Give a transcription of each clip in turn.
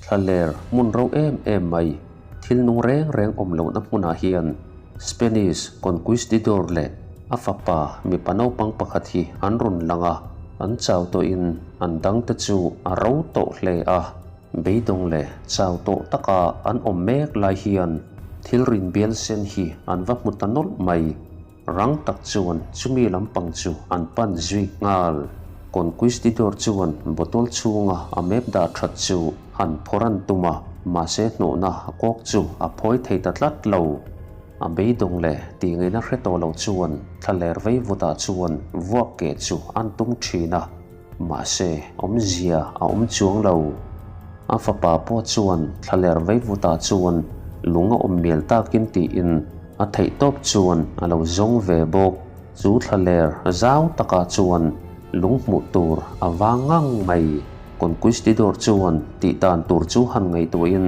Thlaler hmun ro em em mai, thil nung reng reng awm lohna hmunah hian Spanish conquistador leh a fapa mipa naupang pakhat hi an rawn lang a, an chau tawhin an dangte chu a ro tawh hle a. Beidawng leh chau tawh taka an awm mek lai hian thil rin bial sen hi an va hmu ta nawlh mai. Rang tak chuan chumi lampang chu an pan zui nghal. Conquistidor chuan bottle chhunga a map dah that chu han phawrh an tum a, mahse hnawhna a kawk chu a phawi thei ta tlat lo. A beidawng leh tih ngaihna hre tawh lo chuan thlaler vei vutah chuan vuak keh chu an tum thin a, mahse awmzia a awm chuang lo. A fapa pawh chuan thlaler vei vutah chuan lung a awm mial takin tiin A theih tawp chuan a lo zawng ve bawk. Chu thlaler zau takah chuan lung hmuh tur a vang ngang mai. Conquistidor chuan tih dan tur chu han ngaihtuahin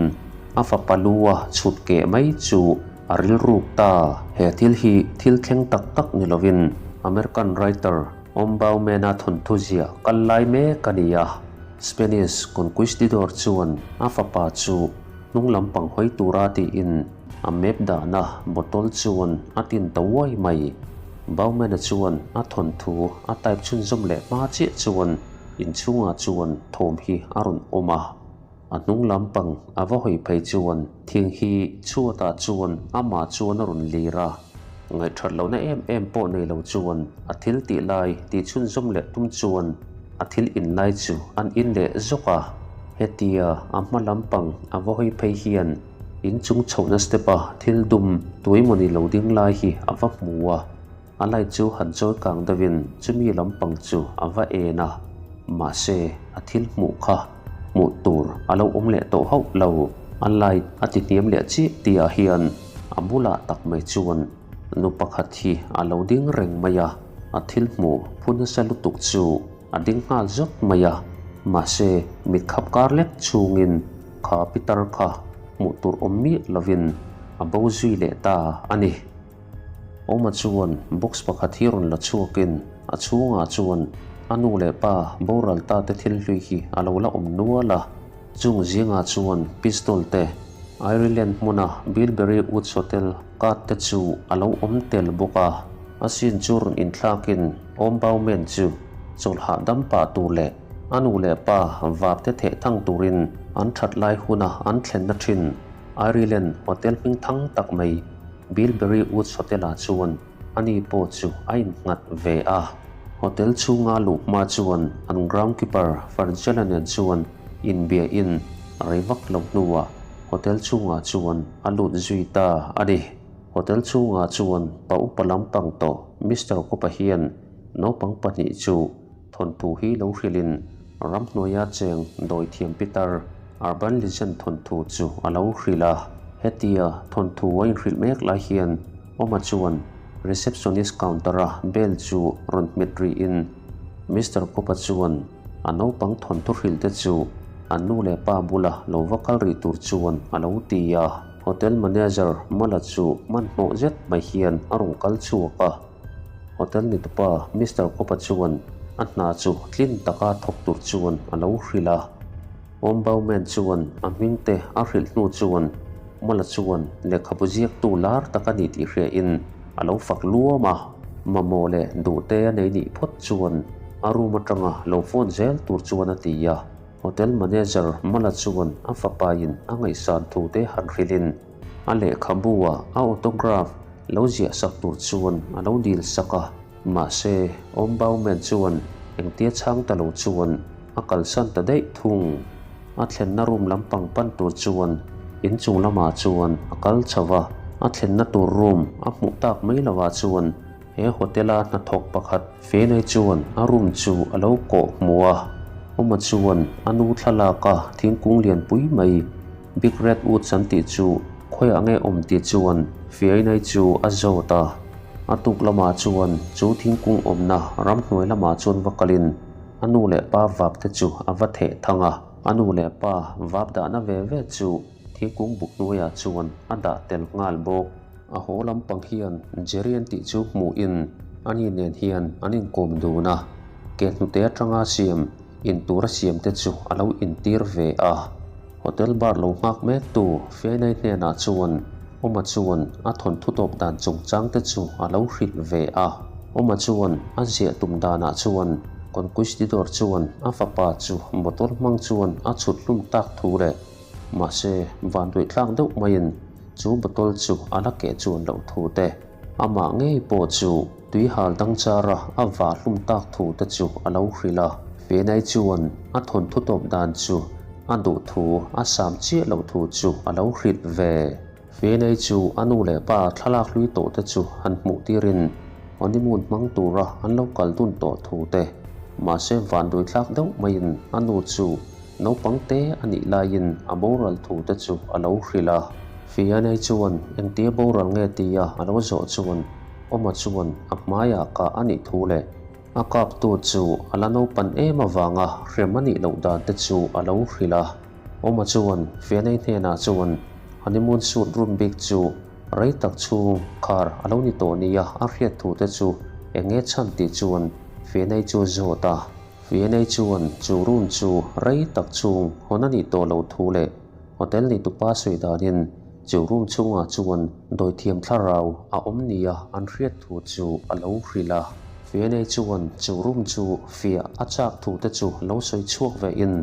a fapa lu a chhut keh mai chu a rilruk ta. He thil hi thil thleng tak tak ni lovin American writer Ombaumen-a thawnthu ziah kal lai mek a ni a. Spanish conquistidor chuan a fapa chu hnung lampang hawi tura tiin A map dahna bottle chuan a tin ta uai mai. Bowman-a chuan a thawnthu a type chhunzawm leh hma chiah chuan inchhungah chuan thawm hi a rawn awm a. A hnung lampang a va hawi phei chuan thing hi chhuatah chuan amah chuan a rawn lir a. Ngaihthat lohna em em pawh nei lo chuan a thil tih lai tih chhunzawm leh tum chuan a thil in lai chu an in leh zawk a. Hetia a hma lampang a va hawi phei hian Inchung chhohna step a thil dum tuaimawni lo ding lai hi a va hmu a, a light chu han chawi kang deuhin chumi lampang chu a va en a, mahse a thil hmuh kha hmuh tur a lo awm leh tawh hauh lo, a light a ti hniam leh chiah tihah hian a bulah tak mai chuan nu pakhat hi a lo ding reng mai a, a thil hmuh phu nasa lutuk chu a ding nghal zawk mai a, mahse mit khap kar lek chungin. Kha pitar kha hmuh tur awm miah lovin a bo zui leh ta a ni. Awma chuan box pakhat hi rawn la chhuakin a chhungah chuan a nu leh pa boral ta te thil hlui hi a lo la awm nual a. Chung zingah chuan pistol te, Ireland hmuna Bilberry Woods Hotel card te chu a lo awm tel bawk a. A sin chu rawn inthlakin Awm Bauman chu chawlh hahdam pah tur leh A nu leh pa vap te theh thang turin an that lai huna an thlenna thin Ireland hotel hming thang tak mai Bilberry Woods Hotel-ah chuan ani pawh chu a innghat ve a. Hotel chhunga luh hma chuan an groundkeeper Farjela nen chuan inbiahin rei vak lo hnuah hotel chhungah chuan a lut zui ta a ni. Hotel chhungah chuan pa upa lampang tawh Mister Cooper hian naupang pahnih chu Thawnthu hi lo hrilhin ramhnuaia cheng dawithiam pitar Urban Legend thawnthu chu a lo hrilh a. Hetia thawnthu a inhrilh mek lai hian Awma chuan receptionist counter-a bell chu rawn hmet rihin Mister Cooper chuan a naupang thawnthu hrilhte chu an nu leh pa bula lo va kal rih tur chuan a lo ti a. Hotel manager Mala chu hmanhmawh zet mai hian a rawn kal chhuak a. Hotel ni tupa Mister Cooper chuan a hna chu tlin taka thawk tur chuan a lo hrilh a. Awm Bowman chuan a hming te a hrilh hnu chuan Mala chuan lehkhabu ziaktu lar tak a ni tih hriain a lo fak luam a. Mamawh leh duhte a nei nih phawt chuan a room atanga lo phone zel tur chuan a ti a. Hotel manager Mala chuan a fapain a ngaihsan thu te han hrilhin A lehkhabu ah a autograph lo ziah sak tur chuan a lo dil sak a, mahse Awmbauman chuan engtia chhang ta lo chuan a kalsan ta daih thung. A thlenna room lampang pan tur chuan inchung lamah chuan a kal chho a, a thlenna tur room a hmuh tak mai lovah chuan he hotel a hnathawk pakhat Fenai chuan a room chu a lo kawh hmu a, Awma chuan a nu thlalak a thingkung lianpui mai Big Red Woods an tih chu khawiah nge awm tih chuan Fiainai chu a zawt a. A tuk lamah chuan chu thingkung awmna ramhnuai lamah chuan va kalin a nu leh pa vap te chu a va theh thang a. A nu leh pa vap dahna ve ve chu thingkung buk hnuaiah chuan a dah tel nghal bawk. A haw lampang hian Jerry an tih chu hmuhin ani nen hian an inkawm dun a, ke hnute atanga siam in tura siam te chu a lo intir ve a. Hotel bar lo nghak mek tu Fianai hnenah chuan Awma chuan a thawnthu tawp dan chungchang te chu a lo hrilh ve a. Awma chuan a ziah tum danah chuan Conquistidor chuan a fapa chu motor hmang chuan a chhut hlum tak thu leh mahse vanduih tlak deuh maiin chu bottle chu a la keh chuan loh thu te, amah ngei pawh chu tuihal dang chara a vah hlum tak thu te chu a lo hrilh a. Fianai chuan a thawnthu tawp dan chu a duh thu a sam chiah loh thu chu a lo hrilh ve. Fianai chu a nu leh pa thlalak hlui tawh te chu han hmuh tirin honeymoon hmang tura an lo kal dun tawh thu te, mahse vanduai thlak deuh maiin a nu chu naupang te a nih laiin a boral thu te chu a lo hrilh a. Fianai chuan engtia boral nge tia a lo zawh chuan Awma chuan a hmaiah kah a nih thu leh A kaptu chu a la naupan em avanga hrem a nih loh dan te chu a lo hrilh a. Awma chuan Fianei hnenah chuan honeymoon suit room bik chu rei tak chhung khar a lo ni tawh nia a hriat thu te chu eng nge chhan tih chuan Fianei chu zawt a. Fianei chuan chu room chu rei tak chhung hawn a nih tawh loh thu leh hotel neitupa sawi danin chu room chhungah chuan dawithiam thlarau a awm nia an hriat thu chu a lo hrilh a. Fianei chuan chu room chu fiah a chak thu te chu lo sawi chhuak ve in,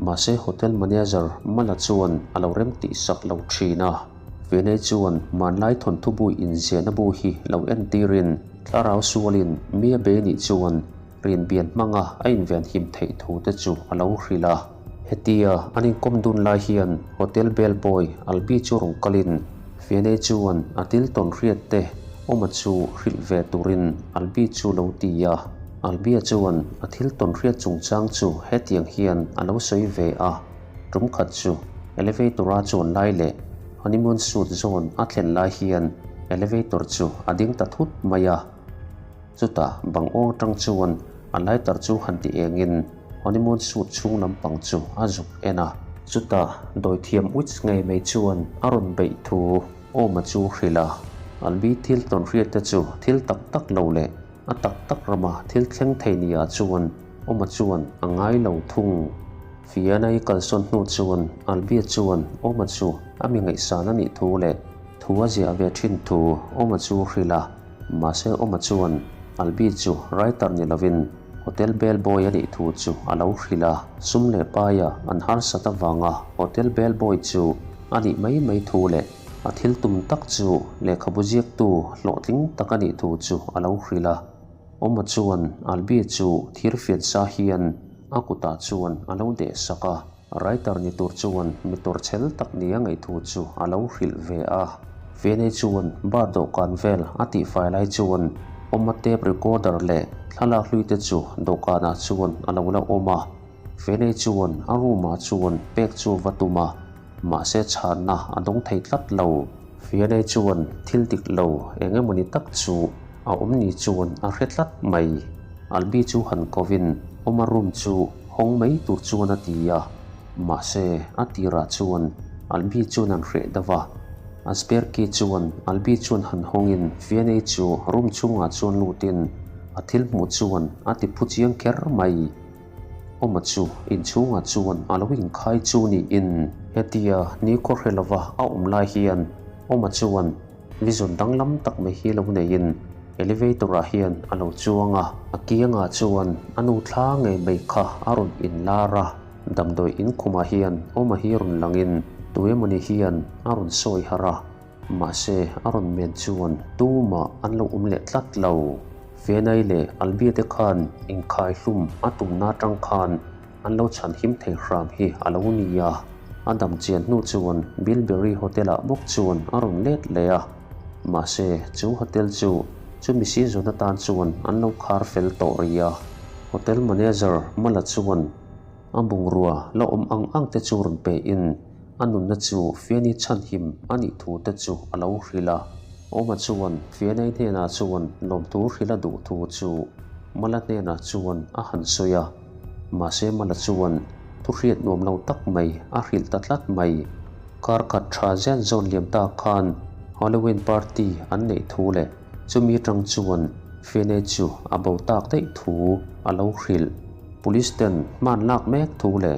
mahse hotel manager Mala chuan a lo rem tih sak lo thin a. Fianei chuan hmanlai thawnthu bui inziahna bu hi lo entirin thlarau sualin mi a be nih chuan rinbian hmanga a inven him theih thu te chu a lo hrilh a. Hetia an inkawm dun lai hian hotel bell boy Albi chu rawn kalin Fianei chuan a til tawn hriat te awma chu hrilh ve turin Albi chu lo ti a. Albia chuan a thil tawn hriat chungchang chu hetiang hian a lo sawi ve a, tum khat chu elevator a chuan lai leh honeymoon suite zawn a thlen lai hian elevator chu a ding ta thut mai a. Chutah bang awng atang chuan a lighter chu han ti engin honeymoon suite chhung lampang chu a zuk en a. Chutah dawithiam uits ngei mai chuan a rawn beih thu awma chu hrilh a. Albi thil tawn hriat te chu thil tak tak lo leh a tak tak rama thil thleng thei nia chuan awma chuan a ngai lo thung. Fiona-i kalsawn hnu chuan Albia chuan awma chu a mi ngaihsan a nih thu leh thu a ziah ve thin thu awma chu hrilh a. Mahse Awma chuan Albi chu writer ni lovin hotel bell boy a nih thu chu a lo hrilh a, sum leh paia an harsat avanga hotel bell boy chu a nih mai mai thu leh a thil tum tak chu lehkhabu ziaktu hlawhtling tak a nih thu chu a lo hrilh a. Awma chuan Albi chu thirfian sa hian a kutah chuan a lo deh sak a. Writer ni tur chuan mi tur chhel tak nia ngaih thu chu a lo hrilh ve a. Fianei chuan bar dawhkan vel a tihfai lai chuan awma tape recorder leh thlalak hlui te chu dawhkanah chuan a lo la awm a. Fianei chuan a room ah chuan pek chu va tum a, mahse chhanna a dawng thei tlat lo. Fianei chuan thil dik lo eng emawni tak chu a awm ni chuan a hre tlat mai. Albi chu han kovin awma room chu Hawng mai tur chuan a ti a, mahse a tirah chuan Albi chuan an hreh deuh a. A spare key chuan Albi chuan han hawngin Fianei chu room chhungah chuan lutin a thil hmuh chuan a ti phu chiang kher mai. Awma chu inchhungah chuan a lo inkhai chu niin hetia nikhaw hre lova a awm lai hian Awma chuan Vision danglam tak mai hi lo neiin elevator ah hian a lo chuang a, a kiangah chuan a nu thla ngei mai kha a rawn inlar a, damdawi inkhumah hian awma hi rawn langin tuemawni hian a rawn sawi harh a, mahse a rawn men chuan tumah an lo awm leh tlat lo. Fenai leh Albia te khan inkhaihlum a tumna atang khan an lo chhan him thei hram hi a lo ni a, a dam chian hnu chuan Bilberry Hotel ah bawk chuan a rawn let leh a, mahse chu hotel chu chumi season atan chuan an lo khar fel tawh rih a, hotel manager Mala chuan a bungrua la awm ang ang te chu rawn pe in a nunna chu Fiani chhanhim a nih thu te chu a lo hrilh a, Awma chuan Fianei hnenah chuan lawmthu hrilh a duh thu chu Mala hnenah chuan a han sawi a. Mahse Mala chuan thu hriat nuam lo tak mai a hrilh ta tlat mai. Kar khat tha zen zawn liam ta khan Halloween party an neih thu leh chumi atang chuan Fianei chu a bo tak daih thu a lo hrilh. Police ten hman lak mek thu leh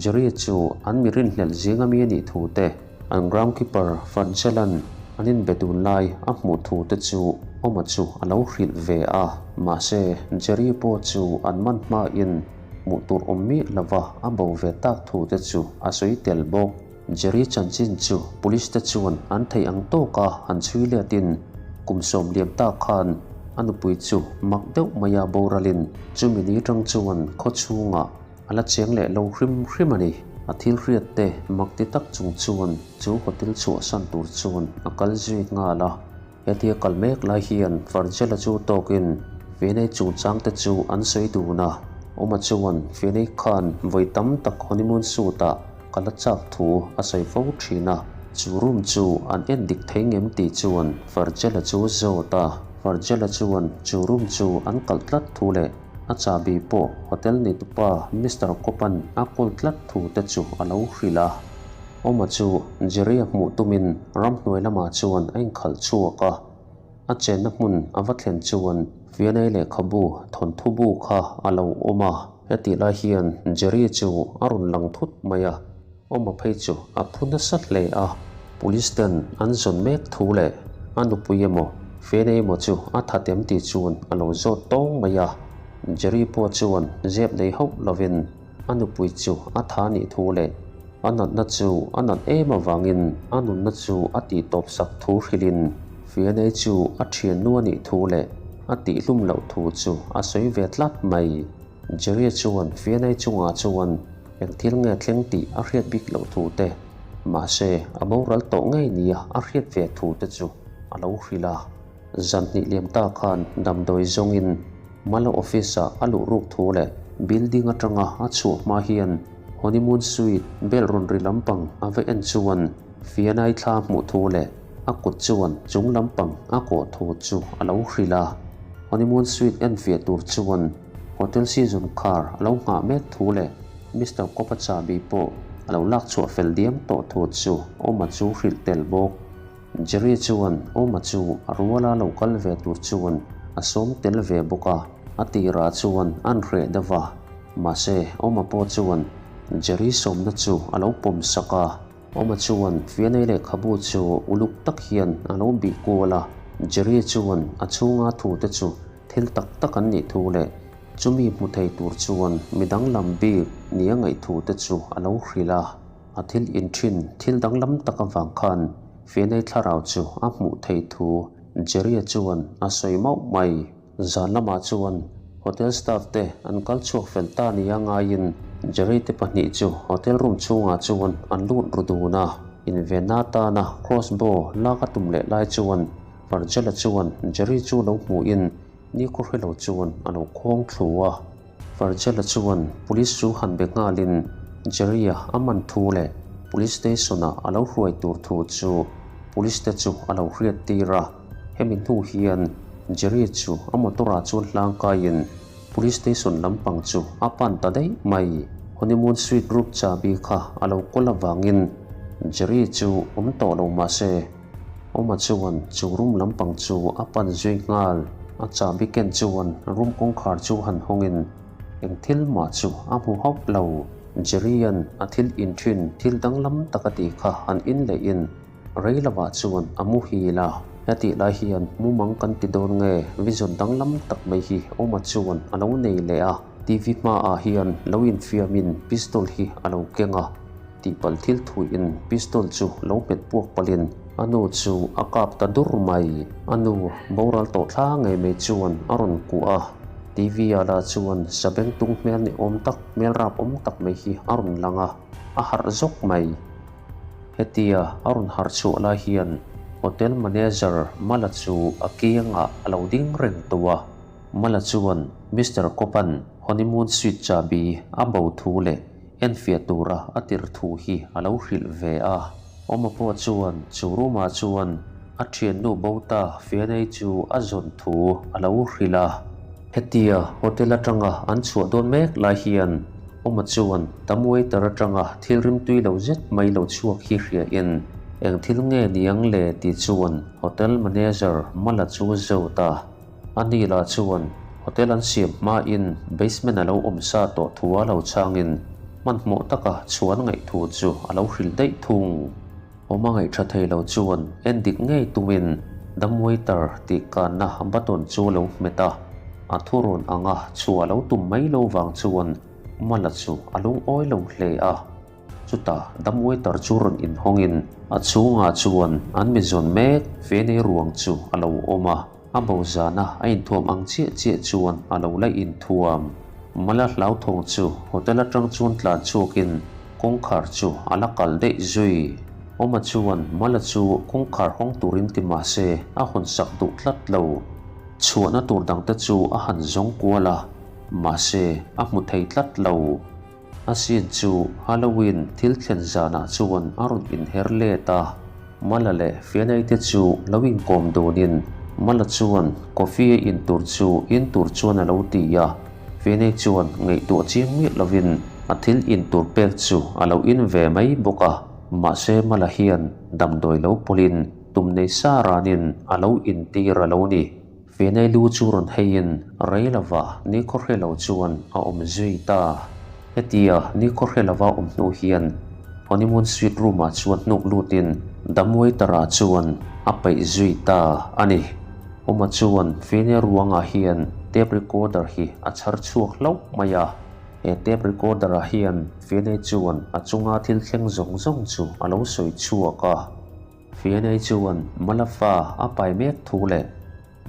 Jerry chu an mi rinhlelh zing ami a nih thu te, an groundkeeper Farjelan an inbe dun lai a hmuh thu te chu Awma chu a lo hrilh ve a. Mahse, Jerry pawh chu an man hmain hmuh tur awm miah lova a bo ve tak thu te chu a sawi tel bawk. Jerry chanchin chu police te chuan an theih ang tawka han chhui letin kum sawm liam tak khan a nupui chu mak deuh maia boralin chumi ni tang chuan khaw chhungah a la cheng leh lo hrim hrim a ni. A thil hriat te mak ti tak chung chuan chu hotel chhuahsan tur chuan a kal zui nghal a. Hetia kal mek lai hian Farjela chu tawkin Fianei chungchang te chu an sawi dun a. Awma chuan Fianei khan vawi tam tak honeymoon suit ah ka la chak thu a sawi fo thin a. Chu room chu an en dik thei ngem tih chuan Farjela chu zawt a. Farjela chuan chu room chu an kalh tlat thu leh a chahbi pawh hotel neitupa Mister Kopan a kawl tlat thu te chu a lo hrilh a. Awma chu Jerry-a hmuh tumin ramhnuai lamah chuan a inkhalh chhuak a. A chenna hmun a va thlen chuan Fianei lehkhabu thawnthu bu kha a lo awm a. Hetih lai hian Jerry chu a rawn lang thut mai a, Awma phei chu a phu nasa hle a. Police ten an zawn mek thu leh a nupui emaw Fianei emaw chu a that em tih chuan a lo zawt tawng mai a. Jerry pawh chuan zep nei hauh lovin A nupui chu a tha nih thu leh a natna chu a nat em avangin a nunna chu a tihtawp sak thu hrilhin Fianei chu a thiannu a nih thu leh a tihhlum loh thu chu a sawi ve tlat mai. Jerry chuan Fianei chungah chuan eng thil nge thleng tih a hriat bik loh thu te, mahse a boral tawh ngei nia a hriat ve thu te chu a lo hrilh a. Zan hnih liam ta khan damdawi zawngin Mala office-ah a luh ruk thu leh building atanga a chhuah hma hian honeymoon suite bel rawn ri lampang a va en chuan Fianai thla hmuh thu leh a kut chuan chung lampang a kawh thu chu a lo hrilh a. Honeymoon suite en fiah tur chuan hotel season car a lo nghah mek thu leh Mister Kopa chahbi pawh a lo lak chhuah fel diam tawh thu chu Awma chu hrilh tel bawk. Jerry chuan Awma chu a ruala lo kal ve tur chuan a sawm tel ve bawk a, a tirah chuan an hreh deuh a. Mahse, Awma pawh chuan Jerry sawmna chu a lo pawm sak a. Awma chuan Fianei lehkhabu chu uluk tak hian a lo bih kual a. Jerry chuan a chhunga thute chu thil tak tak an nih thu leh chumi hmu thei tur chuan midang lam bik nia ngaih thute chu a lo hrilh a. A thil inthin thil danglam tak avang khan Fianei thlarau chu a hmuh theih thu Jerry-a chuan a sawi mauh mai. Zan lamah chuan hotel staff te an kal chhuak fel ta nia ngaiin Jerry te pahnih chu hotel room chhungah chuan an lut ru dun a. Invenna atana crossbow lak a tum leh lai chuan Farjela chuan Jerry chu lo hmuhin nikhaw hrelo chuan a lo khawng thlu a. Farjela chuan police chu han be nghalin Jerry-a a man thu leh police station-a a lo hruai tur thu chu police te chu a lo hriat tir a. Hemi hnu hian Jerry chu a motor-ah chuan hlang kaiin police station lampang chu a pan ta daih mai. Honeymoon suite room chahbi kha a lo kawl avangin Jerry chu awm tawh lo mah se, Awma chuan chu room lampang chu a pan zui nghal. A chahbi ken chuan room kawngkhar chu han hawngin eng thil mah chu a hmu hauh lo. Jerry-a'n a thil inthin thil danglam tak a tih kha han in leh in rei lovah chuan a muhil a. Hetih lai hian mumang kan ti dawn nge vision danglam tak mai hi Awma chuan a lo nei leh a. TV hmaah hian lo infiamin pistol hi a lo keng a. Tihpalh thil thuiin pistol chu lo hmet puak palhin a nu chu a kap ta dur mai. A nu boral tawh thla ngei mai chuan a rawn kuah a, TV ah lah chuan sabeng tung hmel ni awm tak, hmel rap awm tak mai hi a rawn lang a, a harh zawk mai. Hetia a rawn harh chhuah lai hian hotel manager Mala chu a kiangah a lo ding reng tawh a, Mala chuan Mister Kopan honeymoon suite chahbi a bo thu leh Enfiah tura a tirh thu hi a lo hrilh ve a. Awma pawh chuan chu room-ah chuan a thiannu Bota Fianei chu a zawn thu a lo hrilh a. Hetia hotel atanga an chhuah dawn mek lai hian Awma chuan tam waiter atanga thil rimtui lo zet mai lo chhuak hi hriain eng thil nge niang le tih chuan hotel manager Mala chu zawt a. Ani lah chuan hotel an siam hmain basement a lo awm sa tawh thu a lo changin hmanhmawh taka chhuan ngaih thu chu a lo hrilh daih thung. Awma ngaih tha thei lo chuan en dik ngei tumin dumb waiter tih kanna button chu a lo hmet a, a thurawn anga chhuah lo tum mai lo vang chuan Mala chu a lungawi lo hle a. Chutah dumb waiter chu rawn inhawngin a chhungah chuan an mi zawn mek ve nei ruang chu a lo awm a, a bo zana a inthuam ang chiah chiah chuan a lo la inthuam. Mala hlauthawng chu hotel atang chuan tlan chhuakin kawngkhar chu a la kal daih zui. Awma chuan Mala chu kawngkhar hawng turin ti mah se a hawn sak duh tlat lo. Chhuahna tur dangte chu a han zawng kual a, mahse a hmu thei tlat lo. A scene chu Halloween thil thlen zanah chuan a rawn inher let a, Mala leh Fianei te chu lo inkawm dunin Mala chuan coffee a in tur chu in tur chuan a lo ti a, Fianei chuan ngaihtuah chiang miah lovin a thil in tur pek chu a lo in ve mai bawk a, mahse Mala hian damdawi lo pawlhin tum nei sa ranin a lo intir a lo ni. Fianei lu chu rawn heiin rei lova nikhaw hre lo chuan a awm zui ta. Hetia nikhaw hre lova awm hnu hian honeymoon suite room ah chuan hnuk lutin dumb waiter ah chuan a peih zui ta a ni. Awma chuan Fianei ruangah hian tape recorder hi a chhar chhuak hlauh mai a. He tape recorder ah hian Fianei chuan a chunga thil thleng zawng zawng chu a lo sawi chhuak a. Fianei chuan Mala fa a pai mek thu leh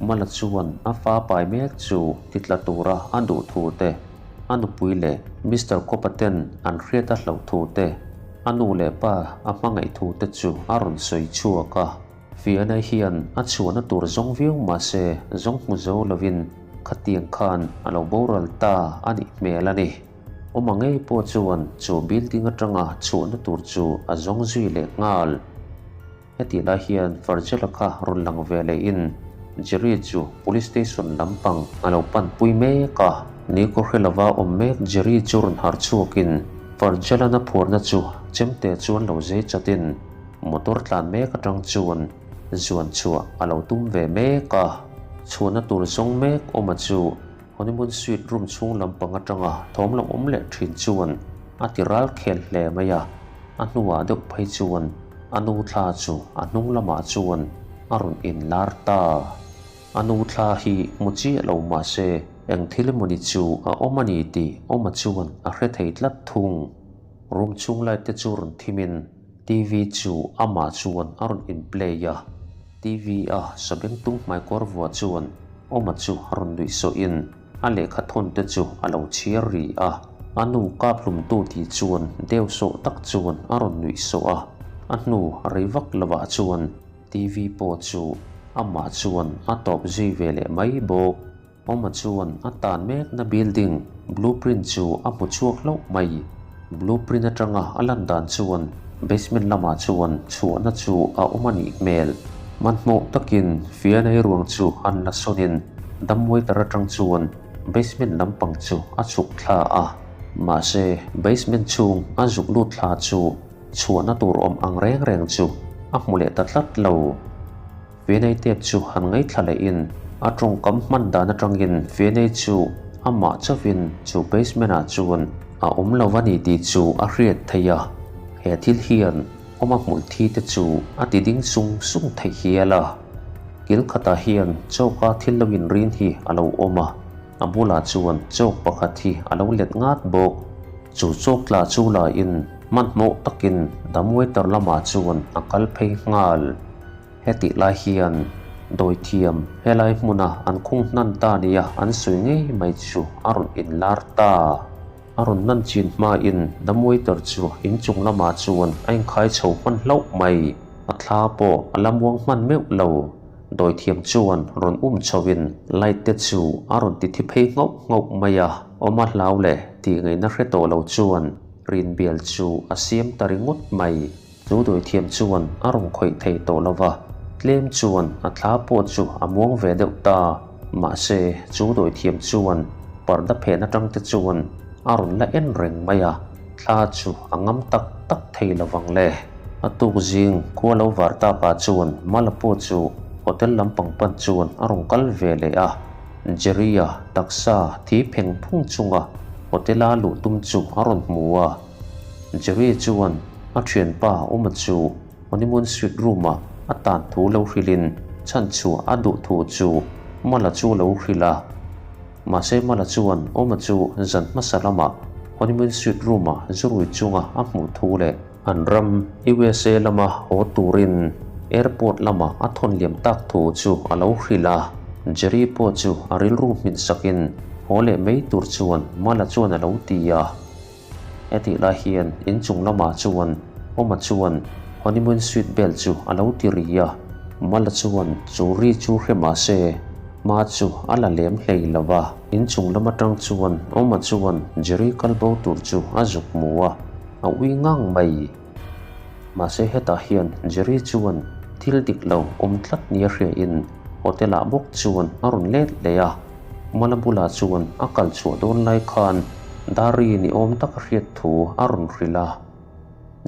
Mala chuan a fa pai mek chu titla tura a duh thu te, a nupui leh Mister Kopa ten an hriat a hlauh thu te, a nu leh pa a hmangaih thu te chu a rawn sawi chhuak a. Fianei hian a chhuahna tur zawng viau mah se zawng hmu zo lovin khatiang khan a lo boral ta a nih hmel a ni. Awma ngei pawh chuan chu building atanga chhuahna tur chu a zawng zui leh nghal. Hetih lai hian Farjela kha rawn lang ve lehin Jerry chu police station lampang a lo panpui mek a. Ni kaw hre lova awm mek Jerry chu rawn harh chhuakin Farjela'n a phuarna chu chemte chuan lo zei chatin motor tlan mek atang chuan zuan chhuah a lo tum ve mek a. Chhuahna tur zawng mek awma chu Honeymoon suite room chhung lampang atanga thawm lo awm leh thin chuan a ti ral khel hle mai a, a hnuah deuh phei chuan a nu thla chu a hnung lamah chuan a rawn inlar ta. A nu thla hi hmu chiah lo mah se eng thil emawni chu a awm a ni tih Awma chuan a hre thei tlat thung. Room chhung light te chu rawn thimin TV chu amah chuan a rawn in play a. TV a sabengtung hmaikawr vuah chuan Awma chu a rawn nuih sawhin a lehkha thawn te chu a lo chhiar ri a. A nu kap hlumtu tih chuan deu sawh tak chuan a rawn nuih sawh a. A hnu rei vak lovah chuan TV pawh chu amah chuan a tawp zui ve leh mai bawk. Awma chuan a tan mekna building blueprint chu a hmu chhuak hlauh mai. Blueprint atanga a lan dan chuan basement lamah chuan chhuahna chu a awm a nih hmel. Hmanhmawh takin Fianei ruang chu han la sawnin dumb waiter atang chuan basement lampang chu a chhuk thla a. Mahse, basement chhung a zuk lut thla chu chhuahna tur awm ang reng reng chu a hmu leh ta tlat lo. Fianei tep chu han ngaithla lehin a tawngkam hman dan atangin Fianei chu amah chauhin chu basement ah chuan a awm lo a ni tih chu a hriat theih a, he thil hian awma hmul thi te chu a ti ding sung sung theih hial a. Kil khatah hian chawka thil lo inrin hi a lo awm a, a bulah chuan chawk pakhat hi a lo let ngat bawk. Chu chawk tla chu lain hmanhmawh takin dumb waiter lamah chuan a kal phei nghal. Hetih lai hian dawithiam helai hmuna an khung hnan ta nia an sawi ngei mai chu a rawn inlar ta. A rawn nan chin hmain dumb waiter chu inchung lamah chuan a inkhai chho hman hlauh mai. A thla pawh a la muang hman meuh lo. Dawithiam chuan rawn um chhoin light te chu a rawn ti thi phei nghauh nghauh mai a. Awma hlau leh tih ngaihna hre tawh lo chuan rinbial chu a siam ta ringawt mai. Chu dawithiam chuan a rawn khawih thei tawh lo va, tlem chuan a thla pawh chu a muang ve deuh ta. Mahse, chu dawithiam chuan parda phen atang te chuan a rawn la en reng mai a, thla chu a ngam tak tak thei lo vang le. A tuk zing khua lo var takah chuan Mala pawh chu hotel lampang pan chuan a rawn kal ve leh a, Jerry-a taksa thi pheng phung chunga. Hotel-a luh tum chu a rawn hmu a. Jerry chuan a thianpa Uma chu Honeymoon Suite room-ah a tan thu lo hrilhin chhanchhuah a duh thu chu Mala chu a lo hrilh a. Mahse Mala chuan Uma chu zan hmasa lamah Honeymoon Suite room-ah zurui chunga a hmuh thu leh an ram USA lama haw turin airport lamah a thawn liam tak thu chu a lo hrilh a. Jerry pawh chu a rilru hmin sakin haw leh mai tur chuan Mala chuan a lo ti a. Hetih lai hian inchung lamah chuan Awma chuan honeymoon suite bell chu a lo ti ri a, Mala chuan chu ri chu hre mah se hma chu a la lem hlei lo va. Inchung lam atang chuan Awma chuan Jerry kalbo tur chu a zuk hmu a, a ui ngang mai. Mahse hetah hian Jerry chuan thil dik lo awm tlat nia hriain hotel ah bawk chuan a rawn let leh a, Mala bulah chuan a kal chhuah dawn lai khan Dari ni awm tak a hriat thu a rawn hrilh a.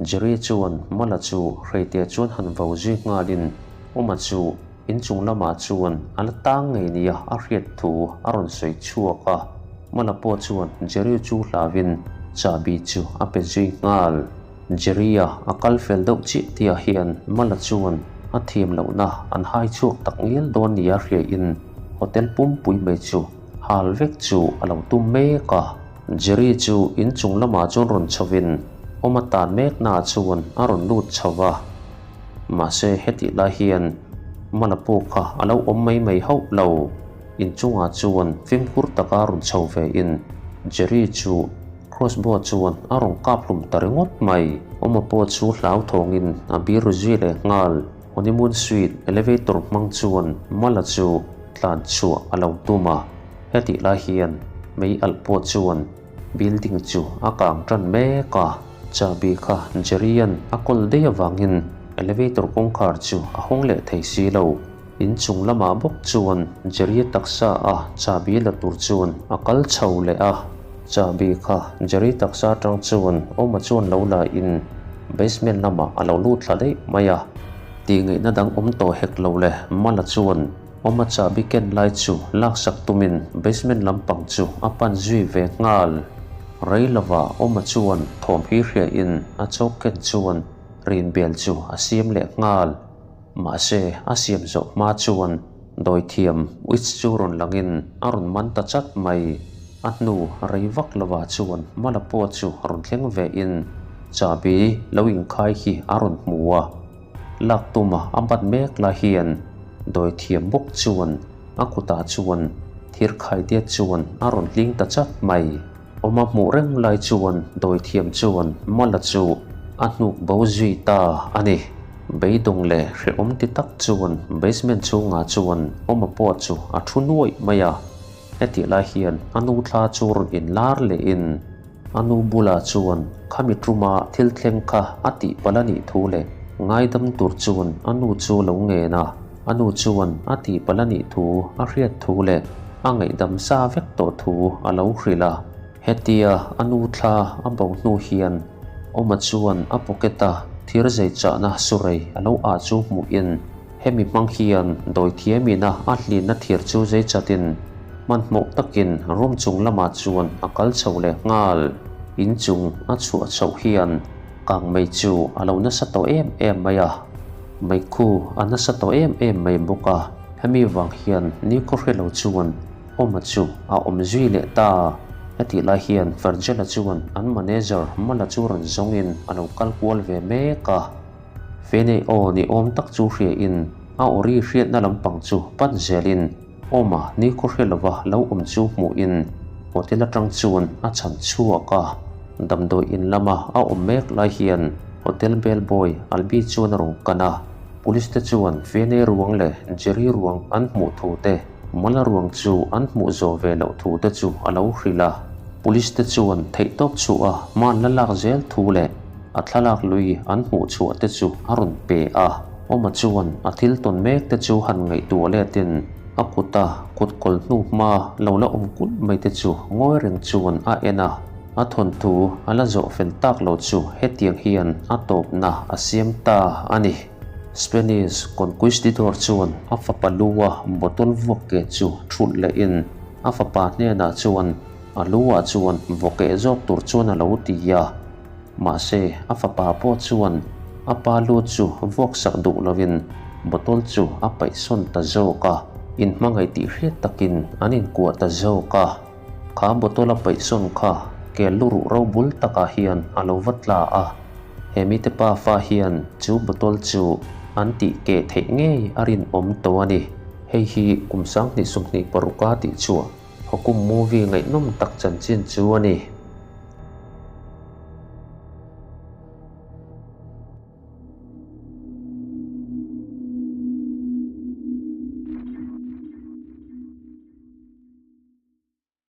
Jerry chuan Mala chu hreitea chuan han vo zui nghalin Awma chu inchung lamah chuan a la tang ngei nia a hriat thu a rawn sawi chhuak a. Mala pawh chuan Jerry chu hlauin chahbi chu a pe zui nghal. Jerry-a a kal fel deuh chiah tihah hian Mala chuan a thiam lohna an hai chhuak tak ngial dawn nia hriain hotel pumpui mai chu hal vek chu a lo tum mek a. Jerry chu inchung lamah chuan rawn chhovin awm a tan meknaah chuan a rawn lut chho va. Mahse hetih lai hian Mala pawh kha a lo awm mai mai hauh lo. Inchungah chuan fimkhur taka rawn chho ve in Jerry chu crossbow chuan a rawn kap hlum ta ringawt mai. Awma pawh chu hlauthawngin a bir zui leh nghal. Honeymoon Suite elevator hmang chuan Mala chu tlan chhuah a lo tum a. Hetih lai hian mei alh pawh chuan building chu a kang tan mek a. Chahbi kha Jerry-a'n a kawl daih avangin elevator kawngkhar chu a hawng leh thei si lo. Inchung lamah bawk chuan Jerry taksa a chahbi la tur chuan a kal chho leh a. Chahbi kha Jerry taksa atang chuan Awma chuan lo la in basement lamah a lo lut thla daih mai a. Tih ngaihna dang awm tawh hek lo le Mala chuan Awma chahbi ken lai chu laksak tumin basement lampang chu a pan zui ve nghal. Rei lovah Awma chuan thawm hi hria in a chawk ken chuan rinbel chu a siam leh nghal. Mahse, a siam zawh hma chuan dawithiam Witch chu rawn langin a rawn man ta chat mai. A hnu rei vak lovah chuan Mala pawh chu rawn thleng ve in chahbi lo inkhai hi a rawn hmu a. Lak tuma a bat mek lai hian dawithiam bawk chuan a kutah chuan thir khaidiat chuan a rawn hling ta chat mai. Awma hmuh reng lai chuan dawithiam chuan Mala chu a hnuk bo zui ta a ni. Beidawng leh hrehawm ti tak chuan basement chhungah chuan Awma pawh chu a thu nuaih mai a. Hetih lai hian a nu thla chu rawn inlar lehin a nu bulah chuan khami tuma thil thleng kha a tih palh a nih thu leh ngaidam tur chuan a nu chu a lo ngen a. A nu chuan a tih palh a nih thu a hriat thu leh a ngaihdam sa vek tawh thu a lo hrilh a. Hetia a nu thla a bo hnu hian Awma chuan a pocket-a thir zei chahna surei a lo ah chu hmuhin hemi hmang hian dawithiamina a hlinna thir chu zei chatin hmanhmawh takin room chung lamah chuan a kal chho leh nghal. Inchung a chhuah chhoh hian kangmei chu a lo nasa tawh em em mai a. Meikhu a nasa tawh em em mai bawk a, hemi vang hian nikhaw hre lo chuan Awma chu a awm zui leh ta. Hetih lai hian Fergela chuan an manager Mala chu rawn zawngin a lo kal kual ve mek a. Fenei aw ni awm tak chu hriain a awri hriatna lampang chu pan zelin Awma nikhaw hre lova lo awm chu hmuhin hotel atang chuan a chhan chhuak a. Damdawi in lama a awm mek lai hian hotel bell boy Albi chuan a rawn kan a, police te chuan Fene ruang leh Jerry ruang an hmuh thu te, Mala ruang chu an hmuh zawh ve loh thu te chu a lo hrilh a. Police te chuan theihtawp chhuah a hman la lak zel thu leh a thlalak lui an hmuh chhuah te chu a rawn pe a. Awma chuan a thil tawn mek te chu han ngaihtuah letin a kuta kut kawl hnu hma lo la awm kulh mai te chu ngawi reng chuan a en a. A thawnthu a la zawh fel tak lo chu hetiang hian a tawpna a siam ta a ni. Spanish conquistador chuan a fapa lua bottle vuak ke chu thulh lehin a fapa hnenah chuan. A lu ah chuan vaw keh zawk tur chuan a lo ti a. Mahse, a fapa pawh chuan a pa lu chu vuak sak duh lovin bottle chu a paih sawn ta zawk a, inhmangaih tih hriat takin an inkuah ta zawk a. Kha bottle a paih sawn kha kel lu ruh ro bul takah hian a lo va tla a, he mite pafa hian chu bottle chu an tih keh theih ngei a rinawm tawh a ni. Hei hi kum 2026 a tih chhuah Hokum movie ngaihnawm tak chanchin chu a ni.